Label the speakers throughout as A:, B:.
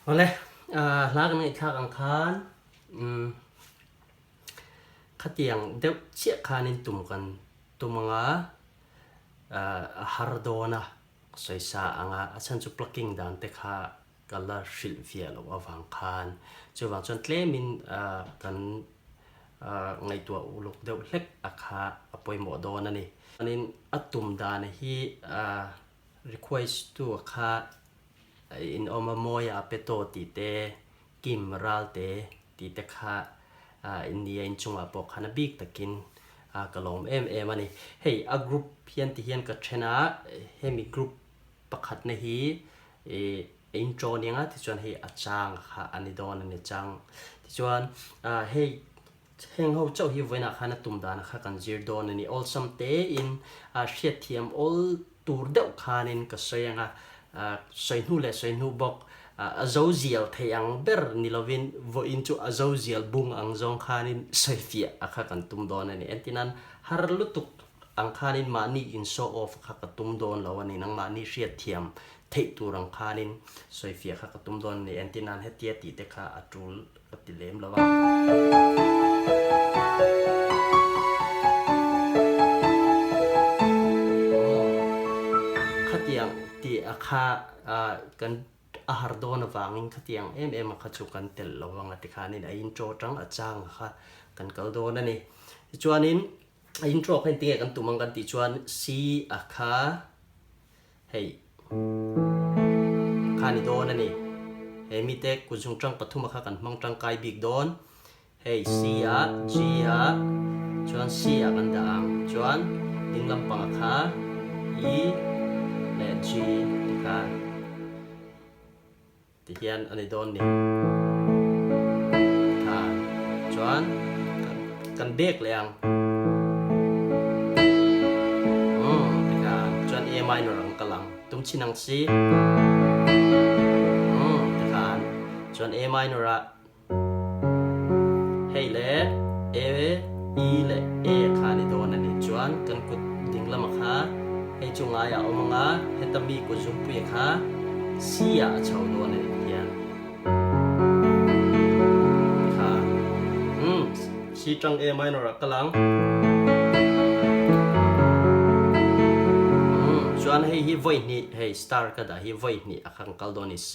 A: Awle, hla kan ngaihthlak ang khan khatiang deuh chiah khanin tum kan tum ang a, a har dawn a, sawisa ang a, a chhan chu plucking dan te kha ka la hrilh viah loh avang khan chuvang chuan tlemin kan ngaihtuah uluk deuh hlek a kha a pawimawh dawn a ni. Chuanin a tum dan hi request tu kha in awm a mawi a pe tawh tih te, kim ral te tih te kha in nia inchungah pawh khan a bik takin ka lawm em em a ni. Hei a group hian ti hian ka then a, hemi group Pakhatna hi i intro nia nga tichuan hei a chang kha a ni dawn a ni chang. Tichuan hei heng ho chauh hi vawiinah khan a tum dan kha kan zir dawn a ni. Awlsam tein hriatthiam awl tur deuh khanin ka sawi ang a, sawi hnu leh sawi hnu bawk a zo zial thei ang ber ni lovin vawiin chu a zo zial bung ang zawng khanin sawifiah a kha kan tum dawn a ni. Entinan har lutuk Ang khanin mahni in show off kha ka tum dawn lo a ni, nangmahni hriatthiam theih tur ang khanin sawifiah kha ka tum dawn a ni, entir nan hetia tih te kha a tul ka ti lem lo a. Khatiang tih a kha kan a har dawn avangin khatiang em em a kha chu kan telh lo ang a ti khanin a intro tang a chang kha kan kal dawn a ni. Tichuanin A intro kha engtinge kan tum ang kan tih chuan C a kha hei kha ni dawn a ni. He mite kut zung tang pathum a kha kan hmang tangkai bik dawn. Hei C a, G a, chuan C ah kan dah ang. Chuan ding lampang a kha E leh G ti kha. Ti hian a ni dawn ni. Tha chuan kan bek leh ang. Umm ti khan chuan A minor ang kal ang. Tum chin ang si. Umm ti khan chuan A minor ah hei le A, E leh A kha a ni dawn a ni. Chuan kan kut ding lamah kha hei chu ngaiah a awm ang a, heta mi kut zungpuia kha C ah a chho dawn a ni tihian. Kha umm C tang A minor ah kal ang. Umm chuan hei hi vawi hnih hei star ka dah hi vawi hnih a kha kan kal dawn a ni C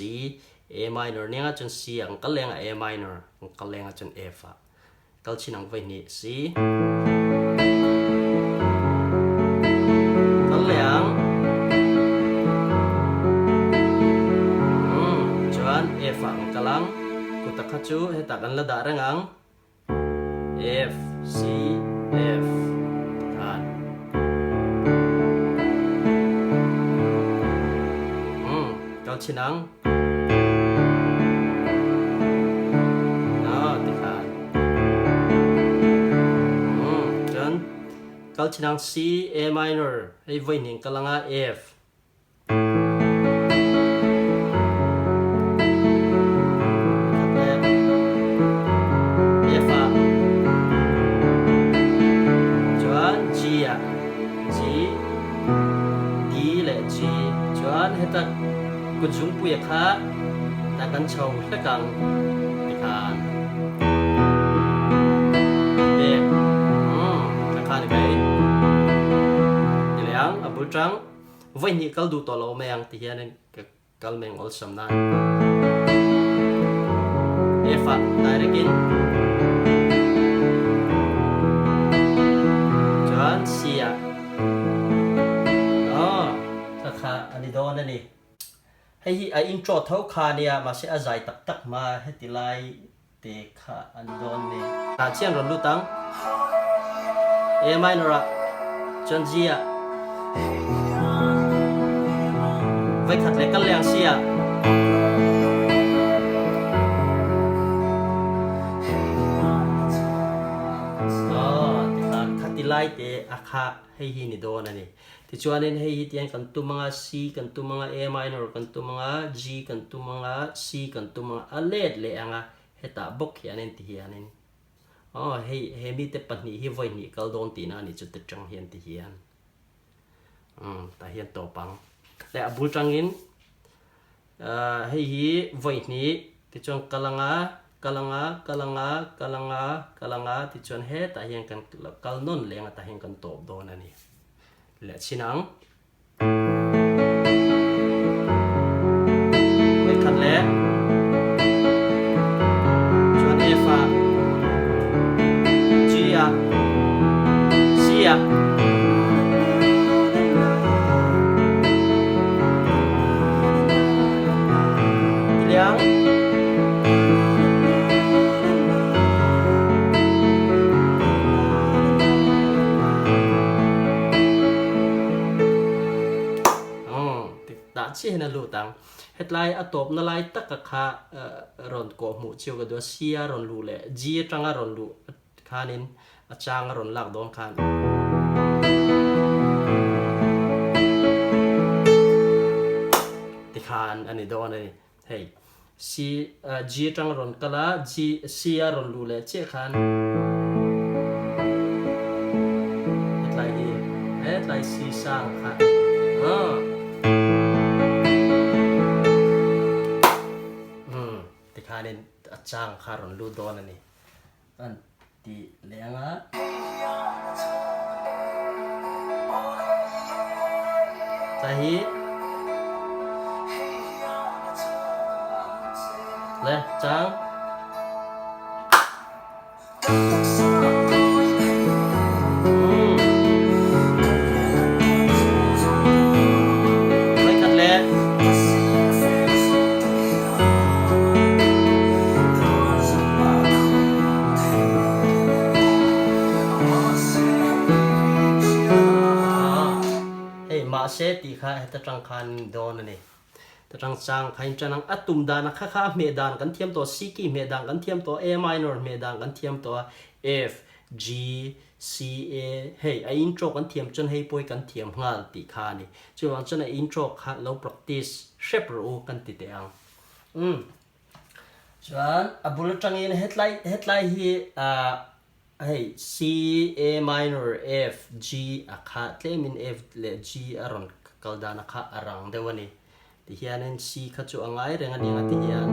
A: A minor nia chuan C ah kan kal leng a, A minor kan kal leng a chuan F ah kal chin ang vawi hnih C kal leh ang umm chuan F ah kan kal ang kut a kha chu hetah kan la dah reng ang. F C F khan umm kal chin ang ah ti khan umm chuan kal chin ang C A minor hei vawi hnih kal anga F F ah chuan G ah G D leh G chuan heta kut zungpui a kha tah kan chho hlek ang tikhan pek ka kha ni mai ti leh ang a bul tang. Vawi hnih kal duh tawh lo mai ang ti hianin ka kal meng awlsam nan F ah direct in chuan C ah aw kha kha a ni dawn a ni. Hei hi a intro tho kha nia mahse a zai tak tak hma heti lai te kha a ni dawn ni. Tah chian rawn lut ang. A minor ah chuan G ah. Vawikhat leh kal leh ang sia. Aw tikhan khati lai te a kha hei hi ni dawn a ni. Tichuanin hei hi tiang kan tum anga C kan tum anga A minor kan tum anga G kan tum anga C kan tum anga a let leh anga hetah bawk hianin ti hianin aw hei he mite pahnih hi vawi hnih kal dawn tihna a ni chu ti tang hian ti hian umm tah hian tawp ang leh a bul tangin Hei hi vawi hnih tichuan kal anga, kal anga, kal anga, kal anga, kal anga tichuan hetah hian kan kal nawn leng a tah hian kan tawp dawn a ni. Leh chhin ang. Vawi khat leh chuan F ah, G ah, C ah. Tiliang. Dah chiah hian a lut ang. Hetlai a tawpna lai taka kha rawn kawh hmuh chiu ka duh a, C a rawn luh leh G atanga rawn luh Khanin a chang a rawn lak dawn khan. Tikhan a ni dawn a ni. Hei, C, G atang a rawn kal a, G, C a rawn luh leh chiah khan hetlai hi, hetlai C sang kha. Umm, tikhanin a chang kha a rawn lut dawn a ni. Kan ti leh ang a. Chai hi le chang. Mai khat le. Hei mahse tih kha heta tang khan dawn a ni. Ta tang chang kha in tan ang a tum dan a kha kha a hmeh dan kan thiam tawh a, C key hmeh dan kan thiam tawh a, A minor hmeh dan kan thiam tawh a, F, G, C, A, hei a intro kan thiam chuan hei pawh hi kan thiam nghal tih kha a ni. Chuvang chuan a intro kha lo practice hrep rawh u kan ti teh ang. Umm. Chuan a bul atangin hetlai hetlai hi ah hei C, A minor, F, G a kha tlemin F leh G a rawn kal dan a kha a rang deuh a ni. Tihianin C kha chu a ngai reng a nia tihian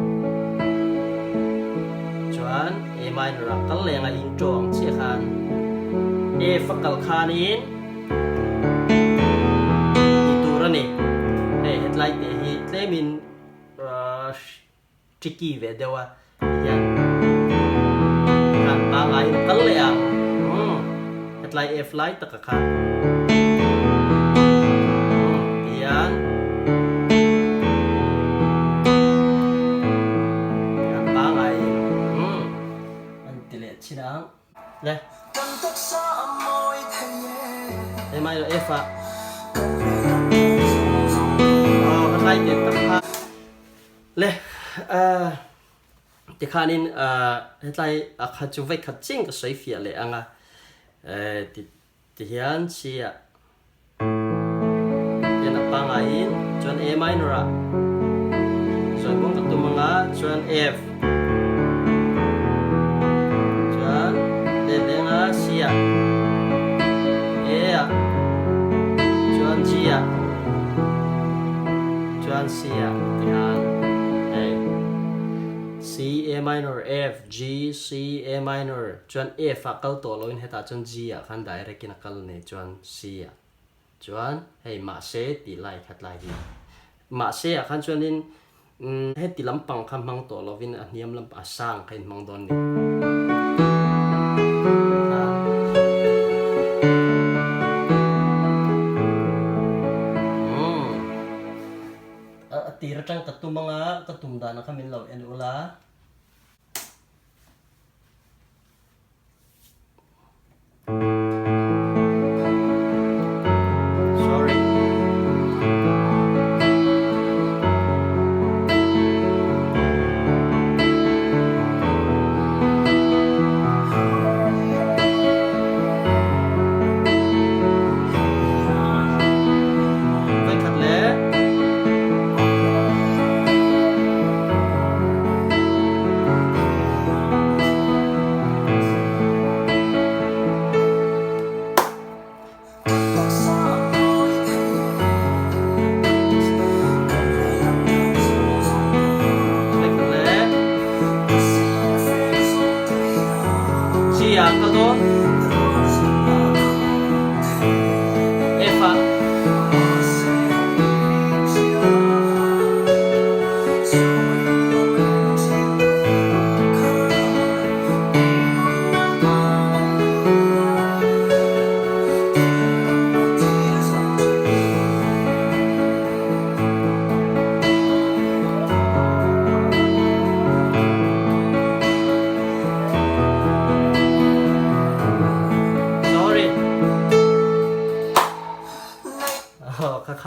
A: chuan A minor ah kal leng a intro ang chiah khan F a kal khanin tih tur a ni. Hei hetlai te hi tlemin Tricky ve deuh a tihian khan pangai in a kal leh ang umm hetlai F lai taka kha umm tihian tihian pangai in umm an ti leh chin ang le hei mai F ah aw hetlai te tak kha. Le tikhanin hetlai a kha chu vawikhat ching ka sawi fiah leh ang a, tihian C ah hian a pangaiin chuan A minor ah zawi muang ka tum ang a, chuan F chuan let leh ang a C ah A ah chuan G ah. Chuan C ah ti han hei C A minor F G C A minor chuan F ah kal tawh loin hetah chuan G ah khan direct in a kal nei chuan C ah chuan hei mahse tih lai khat lai hi mahse ah khan chuanin heti lampang kha hmang tawh lovin a hniam lampang a sang kha in hmang dawn ni. A tir atang ka tum anga ka tum dan kha min lo en ula. Sorry.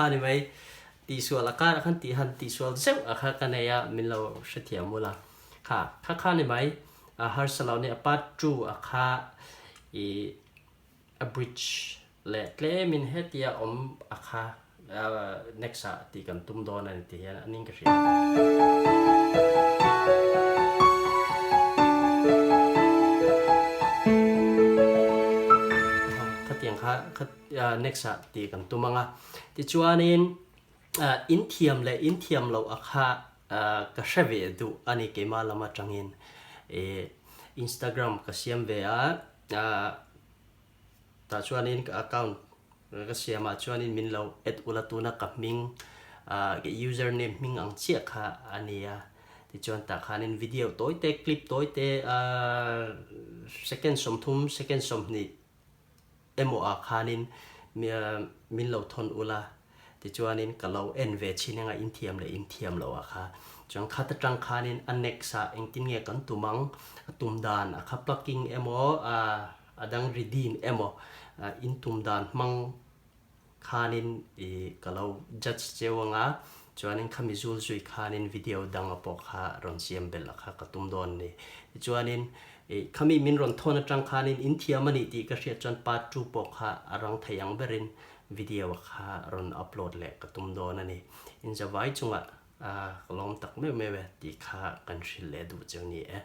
A: kha ni mai. Tihsual a karah khan tih han tihsual zeuh a kha ka nei a, min lo hrethiam ula. Kha kha kha ni mai. A harsa lo nia part 2 a kha i a bridge leh tlemin hetia awm a kha next ah tih kan tum dawn a ni tih hian a ning ka hria. Khatiang kha next ah tih kan tum ang a. Tichuanin in thiam leh in thiam loh a kha ka hre ve duh a ni keimah lam atangin Instagram ka siam ve a. Tah chuanin ka account ka siamah chuanin min lo add ula tuna ka hming ah ka user name hming ang chiah kha a ni a. Tichuan tah khanin video tawi te clip tawi te ah second 30 second 20 emaw ah khanin min lo thawn ula. Tichuanin ka lo en ve chin anga inthiam leh inthiam loh ah kha chuan khat atang khanin a next ah engtin nge kan tum ang, a tum dan a kha plucking emaw a dang ri din emaw in tum dan hmang khanin ih ka lo judge cheu anga chuanin khami zul zui khanin video danga pawh kha rawn siam belh a kha ka tum dawn a ni. Tichuanin ih khami min rawn thawn atang khanin inthiam a nih tih ka hriat chuan part 2 pawh kha a rang thei ang berin Video kha rawn upload leh ka tum dawn a ni. Inzavai chungah ka lawm tak meuh meuh e tih kha kan hrilh leh duh cheu ni e.